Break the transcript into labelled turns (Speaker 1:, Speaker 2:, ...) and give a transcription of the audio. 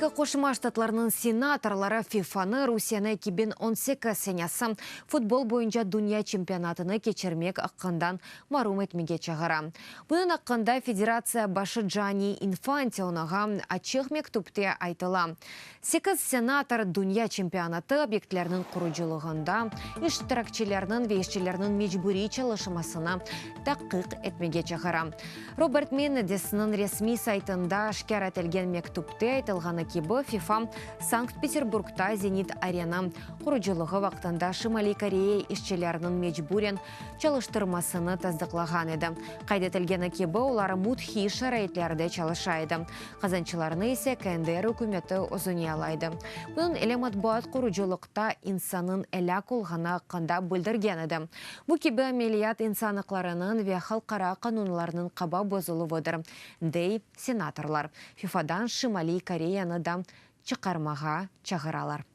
Speaker 1: Amerika Qoşma Ştatlarınıñ senatorları FIFAnı Rusiyeni 2018 senesi futbol boyunca dünya çempionatını keçirmek aqqından marum etmege çağıra. Bunıñ aqqında federatsiya başı Canni İnfantinoğa açıq mektüpte aytıla. Sekiz senator dünya çempionatı obyektleriniñ qurucılığında iştirakçilerniñ ve işçilerniñ mecburiy çalışmasını taqiq etmege çağıra. Robert Menedesniñ resmiy saytında aşkâr etilgen mektüpte aytılğanı kibi, FIFA Sankt-Peterburgta Zenit-Arena qurucılığı vaqtında Şimaliy Koreya işçileriniñ mecburen çalıştırmasını tasdıqlağan edi. Qayd etilgeni kibi, olar müthiş şaraitlerde çalışa edi, qazançlarını ise KNDR ükümeti özüne ala edi. Bunıñ ile matbuat qurucılıqta insannıñ elâk olğanı aqqında bildirgen edi. Bu kibi ameliyat insan aqlarınıñ ve halqara qanunlarnıñ qaba bozuluvıdır, dey senatorlar. FIFAdan Şimaliy Koreyanı da çıqarmağa çağıralar.